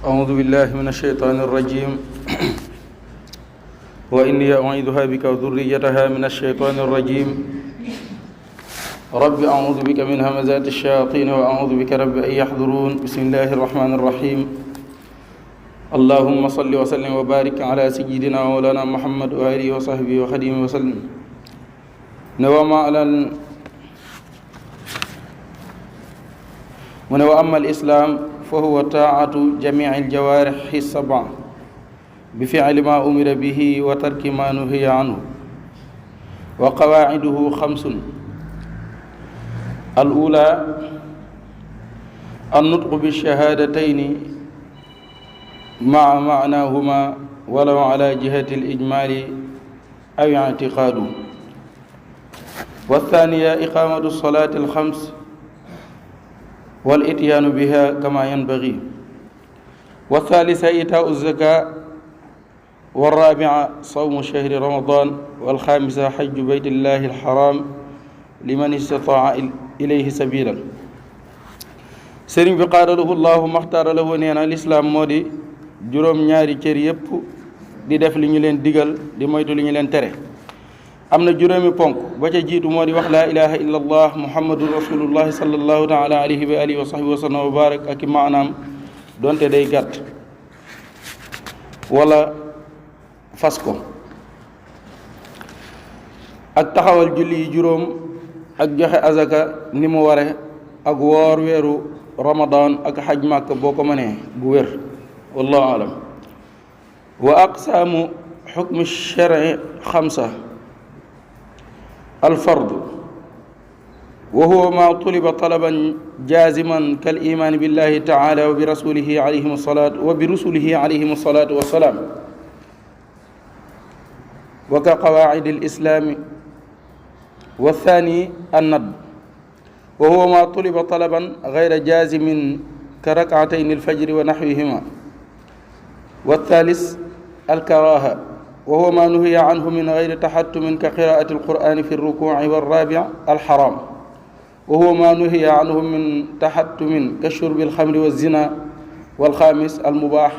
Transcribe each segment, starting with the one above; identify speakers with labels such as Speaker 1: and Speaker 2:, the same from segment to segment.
Speaker 1: أعوذ بالله من الشيطان الرجيم وإني أعيذها بك وذريتها من الشيطان الرجيم رب أعوذ بك من همزات الشياطين وأعوذ بك رب أن يحضرون بسم الله الرحمن الرحيم اللهم صل وسلم وبارك على سيدنا ومولانا محمد وآله وصحبه وخديمه وسلم وأما الإسلام فهو طاعة جميع الجوارح السبع بفعل ما أمر به وترك ما نهي عنه وقواعده 5 الأولى النطق بالشهادتين مع معناهما ولو على جهة الإجمال أو اعتقاد والثانية إقامة الصلاة 5 والإتيان بها كما ينبغي والثالثة إيتاء الزكاة والرابعة صوم شهر رمضان والخامسة حج بيت الله الحرام liman istataa ilayhi sabilan sëriñ bi qaadalahu llahu maxtaara lahu nee na lislaam moo di juróom-ñaari cër yépp di def li ñu leen digal di moytu li ñu leen tere am na juróomi ponk ba ca jiitu moo di wax laa ilaha illa allah muhammadun rasulullahi sallallahu taala alayhi wa alihi wa sahbihi wa sallam wa barak ak i maanaam donte day gàtt wala fas ko ak taxawal julli yi juróom ak joxe azaka ni mu ware ak woor weeru ramadan ak xaj màkk boo ko mënee bu wér wallahu alam wa aqsaamu xukmi sharci 5 alfardu wa huwa ma tuliba talaban jaziman kal imaani billahi taala wa bi rasulihi alayhim salaatu wassalaam wa ka qawaacidi alislaami والثاني الندب وهو ما طلب طلبا غير جازم كركعتين الفجر ونحوهما والثالث الكراهة وهو ما نهي عنه من غير تحتم كقراءة القرآن في الركوع والرابع الحرام وهو ما نهي عنه من تحتم كشرب الخمر والزنا والخامس المباح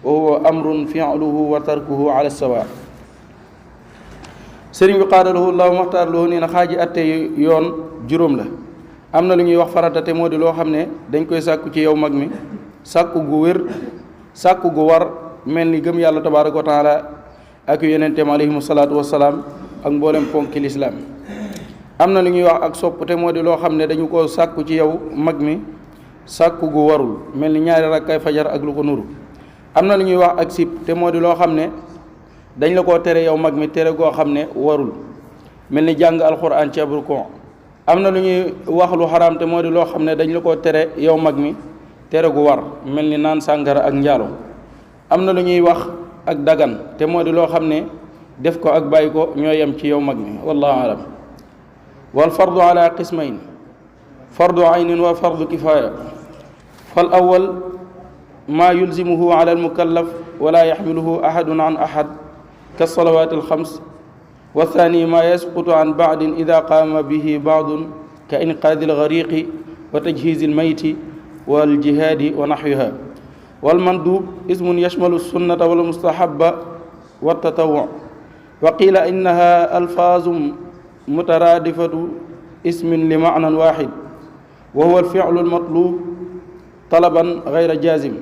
Speaker 1: وهو أمر فعله وتركه على السواء sëriñ bi qaadalahu llahu maxtaar lahu nee na xaaji atte yoon juróom la am na lu ñuy wax farata te moo di loo xam ne dañ koy sàkku ci yow mag mi sàkku gu wér sàkku gu war mel ni gëm yàlla tabaaraka wa taala ak yonenteem alayhimu salaatu wassalaam ak mboolem ponki lislaam am na lu ñuy wax ak sopp te moo di loo xam ne dañu ko sàkku ci yow mag mi sàkku gu warul mel ni ñaari rakkay fajar ak lu ko nuru am na lu ñuy wax ak sib te moo di loo xam ne dañ la koo tere yow mag mi tere goo xam ne warul mel ni jàng alxuraan ci ab rukuu am na lu ñuy wax lu xaraam te moo di loo xam ne dañ la koo tere yow mag mi tere gu war mel ni naan sàngara ak njaalo am na lu ñuy wax ak dagan te moo di loo xam ne def ko ak bàyyi ko ñoo yem ci yow mag mi wallahu alam wal fardu ala qismayn fardu aynin wa fardu kifaaya fal awwal maa yulzimuhu ala almukallaf wala yaxmiluhu ahadun an ahad كالصلوات 5 والثاني ما يسقط عن بعض إذا قام به بعض كإنقاذ الغريق وتجهيز الميت والجهاد ونحوها والمندوب اسم يشمل السنة والمستحب والتطوع وقيل إنها ألفاظ مترادفة اسم لمعنى واحد وهو الفعل المطلوب طلبا غير جازم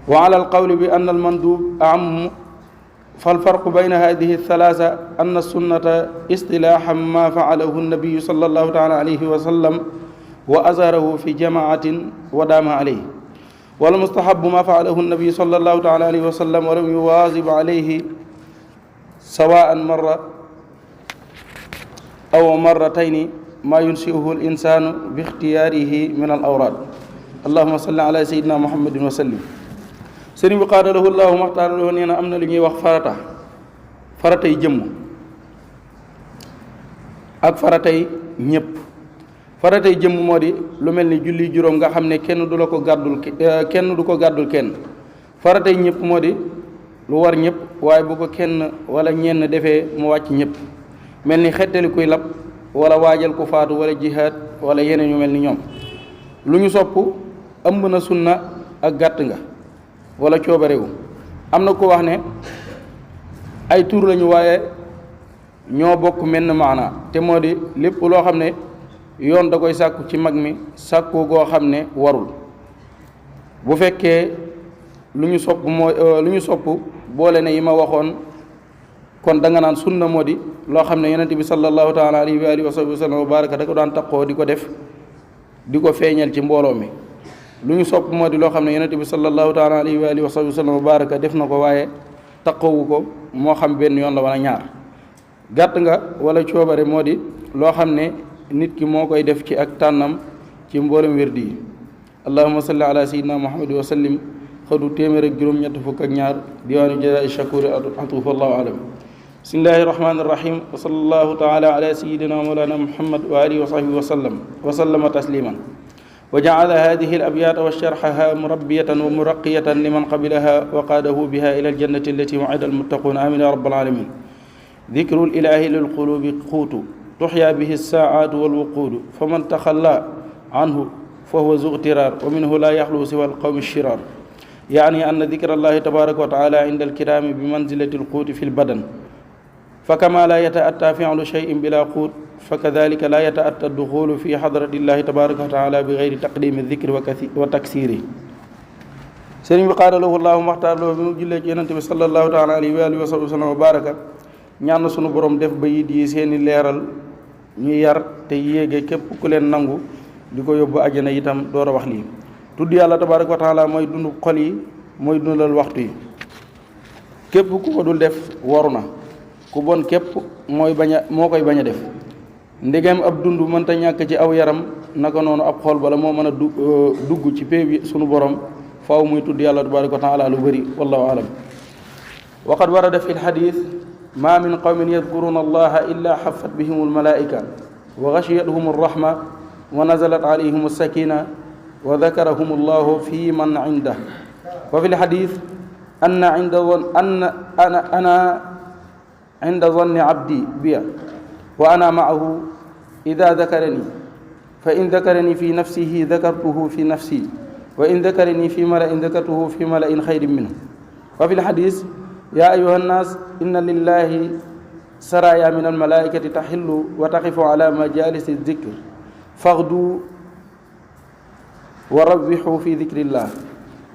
Speaker 1: وعلى القول بأن المندوب أعم فالفرق بين هذه الثلاثة أن السنة اصطلاحا ما فعله النبي صلى الله تعالى عليه وسلم وأظهره في جماعة ودام عليه والمستحب ما فعله النبي صلى الله تعالى عليه وسلم ولم يواظب عليه سواء مرة أو مرتين ما ينشئه الإنسان باختياره من الأوراد اللهم صل على سيدنا محمد وسلم sëriñ bi qaadalahu llahu maxtaara lahu nee na am na lu ñuy wax faratay jëmm ak faratay ñëpp faratay jëmm moo di lu mel ni julli juróom nga xam ne kenn du ko gàddul kenn faratay ñëpp moo di lu war ñëpp waaye bu ko kenn wala ñenn defee mu wàcc ñëpp mel ni xettali kuy lab wala waajal ku faatu wala jihaad wala yeneen yu mel ni ñoom lu ñu sopp ëmb na sunna ak gàtt nga wala coobarewu am na ko wax ne ay tur lañu waaye ñoo bokk menn maana te moo di lépp loo xam ne yoon da koy sàkku ci mag mi sàkku goo xam ne warul bu fekkee lu ñu sopp boole ne yi ma waxoon kon da nga naan sunna moo di loo xam ne yonent bi sallallahu taala alayhi wa alihi wa sahbihi wa sallam wa baraka da ko daan taqoo di ko def di ko feeñal ci mbooloo mi lu ñu sopp moo di loo xam ne yonent bi sallallahu taala alayhi wa alihi wa sahbihi wa sallam wa baraka def na ko waaye taqoowu ko moo xam benn yoon la wala ñaar gàtt nga wala coobare moo di loo xam ne nit ki moo koy def ci ak tànnam ci mboolem wérdi yi allahumma salli ala sayyidina muhammad wa sallim xëdu téeméer ak juróom ñett fukk ak ñaar diwaanu jazaai shakuri atuuf wallahu alam bismillahi rahmani rahim wa sallallahu taala ala sayyidina mawlana muhammad wa alihi wa sahbihi wa sallama tasliman wa ja'ala hadhihi al-abyat wa sharhaha murabbiyatan wa muraqiyatan liman qabilaha wa qaadahu biha ila al-jannati allati wa'ida al-muttaqun amin ya rabbal alamin dhikru al-ilahi lil qulubi quutu tuxya bihi as-sa'atu wal wuqudu faman takhalla anhu fa huwa zu ightirar wa minhu la yakhlu siwa al-qawmi ash-shirar يعني أن ذكر الله تبارك وتعالى عند الكرام بمنزلة القوت في البدن فكما لا يتأتى فعل شيء بلا قوت فكذلك لا يتأتى الدخول في حضرة الله تبارك وتعالى بغير تقديم الذكر وتكسيره سيرين قال له الله مختار له بمو جلé ci yonent bi sallallahu ta'ala alayhi wa alihi wa sallam wa baraka ñaan sunu borom def ba yit yi seeni leeral ñu yar te yéege képp ku leen nangu di ko yóbbu àjjana itam door a wax lii tudd yàlla tabaaraka wa taala mooy dund xol yi mooy dundal waxtu yi képp ku ko dul def waru na ku bon képp moo koy bañ a def ndegem ab dund mënta ñàkk ci aw yaram naka noonu ab xol bala moo mën a dugg ci pee bi sunu borom faaw muy tudd yàlla tabaaraka wa taala lu bëri wallahu alam wa qad warada fi lxadis ma min qawmin yadkuruna allaha illa xafat bihim almalaika wa gashiyatuhum arrahma wa nazalat alayhim alsakina وذكرهم الله في من عنده وفي الحديث أنا عند ظن عبدي بي وأنا معه إذا ذكرني فإن ذكرني في نفسه ذكرته في نفسي وإن ذكرني في ملأ ذكرته في ملأ خير منه وفي الحديث يا أيها الناس إن لله سرايا من الملائكة تحل وتقف على مجالس الذكر فاغدوا warabixu fi dicrillah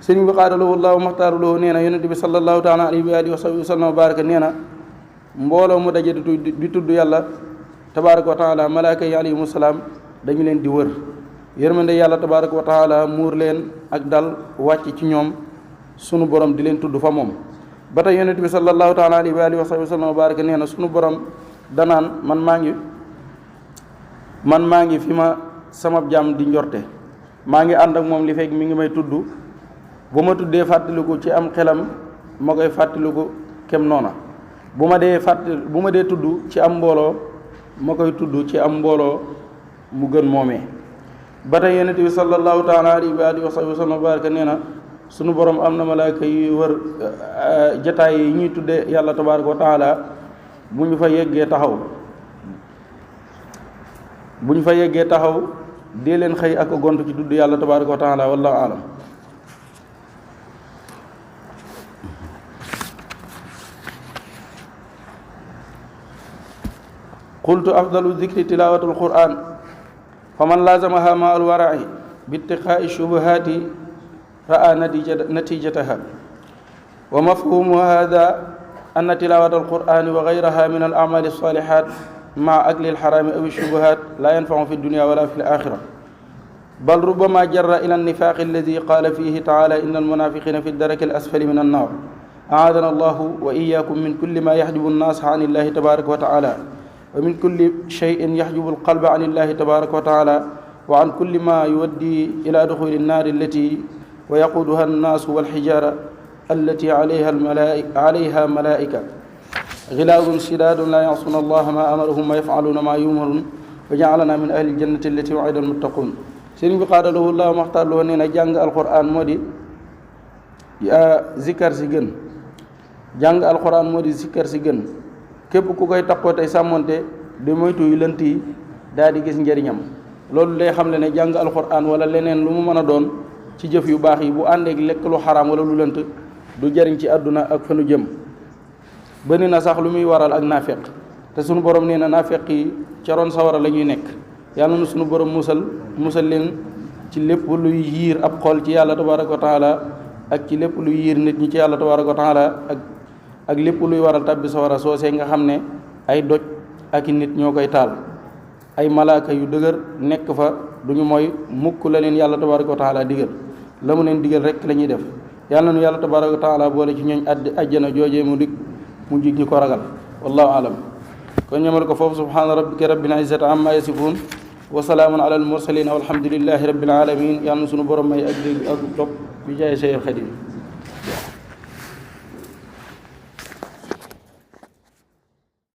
Speaker 1: sëriñ bi qaadalahu allahu maxtaarulahu nee na yonent bi sallallahu taala alayhi wa alihi wa sahbihi wa sallam baraka nee na mbooloo mu daje di tudd yàlla tabaraka wa taala malaaka yi alayhimu salaam dañu leen di wër yërmande yàlla tabaraka wa taala muur leen ak dal wàcc ci ñoom sunu borom di leen tudd fa moom ba tey yonent bi sallallahu taala alayhi wa alihi wa sahbihi wa sallam baraka nee na sunu borom danaan man maa ngi fi ma sama jàmm di njorte maa ngi ànd ak moom li fekk mi ngi may tudd bu ma tuddee fàttaliku ci am xelam ma koy fàttaliku kem noona bu ma dee tudd ci am mbooloo ma koy tudd ci am mbooloo mu gën moomee ba tey yonent bi sallallahu taala alayhi wa alihi wa sallam baraka nee na sunu borom am na malaaka yu wër jataay yi ñuy tudde yàlla tabaraka wa taala bu ñu fa yeggee taxaw dee leen xëy ak gont ci tudd yàlla tabaraka wa taala wallahu alam qultu afdalu dicri tilawatu alquran faman lazamaha ma alwarai bittiqaai shubuhati ra'a natijataha wa mafhumu hada anna tilawata alqurani wa gayraha min alamali alsalihat مع أكل الحرام أو الشبهات لا ينفع في الدنيا ولا في الآخرة بل ربما جر إلى النفاق الذي قال فيه تعالى إن المنافقين في الدرك الأسفل من النار أعاذنا الله وإياكم من كل ما يحجب الناس عن الله تبارك وتعالى ومن كل شيء يحجب القلب عن الله تبارك وتعالى وعن كل ما يؤدي إلى دخول النار التي ويقودها الناس والحجارة التي عليها ملائكة غلاظ شداد لا يعصون الله ما أمرهم ويفعلون ما يؤمرون وجعلنا من أهل الجنة التي وعد المتقون sëriñ bi qaadalahu llahu maxtaar loo nee na jàng alquran moo di zikkar si gën jàng alquran moo di zikkar si gën képp ku koy takkoo tey sàmmonte di moytu yu lënt yi daal di gis njëriñam loolu day xam le ne jàng alquran wala leneen lu mu mën a doon ci jëf yu baax yi bu àndeek lekk lu xaraam wala lu lënt du jariñ ci àdduna ak fa nu jëm bëri na sax lu muy waral ak naafeq te sunu borom nee na naafeq yi ca roon sawara la ñuy nekk yàlla na sunu borom musal leen ci lépp luy yiir ab xol ci yàlla tabaraka wa taala ak ci lépp luy yiir nit ñi ci yàlla tabaraka wa taala ak lépp luy waral tàbbi sawara soosee nga xam ne ay doj ak i nit ñoo koy taal ay malaaka yu dëgër nekk fa duñu mooy mukk la leen yàlla tabaraka wa taala digal la mu leen digal rek la ñuy def yàlla nu yàlla tabaraka wa taala boole ci ñooñ àjjana joojee mu dig mu jig ñi ko ragal wallahu alam kon ñamal ko foofu subhaana rabbika rabbil izzati amma yasifun wa salaamun ala al mursalin walhamdulillahi rabbil alamin yàlla na sunu borom may ak dégg ak topp bi jaay Seex Xaadim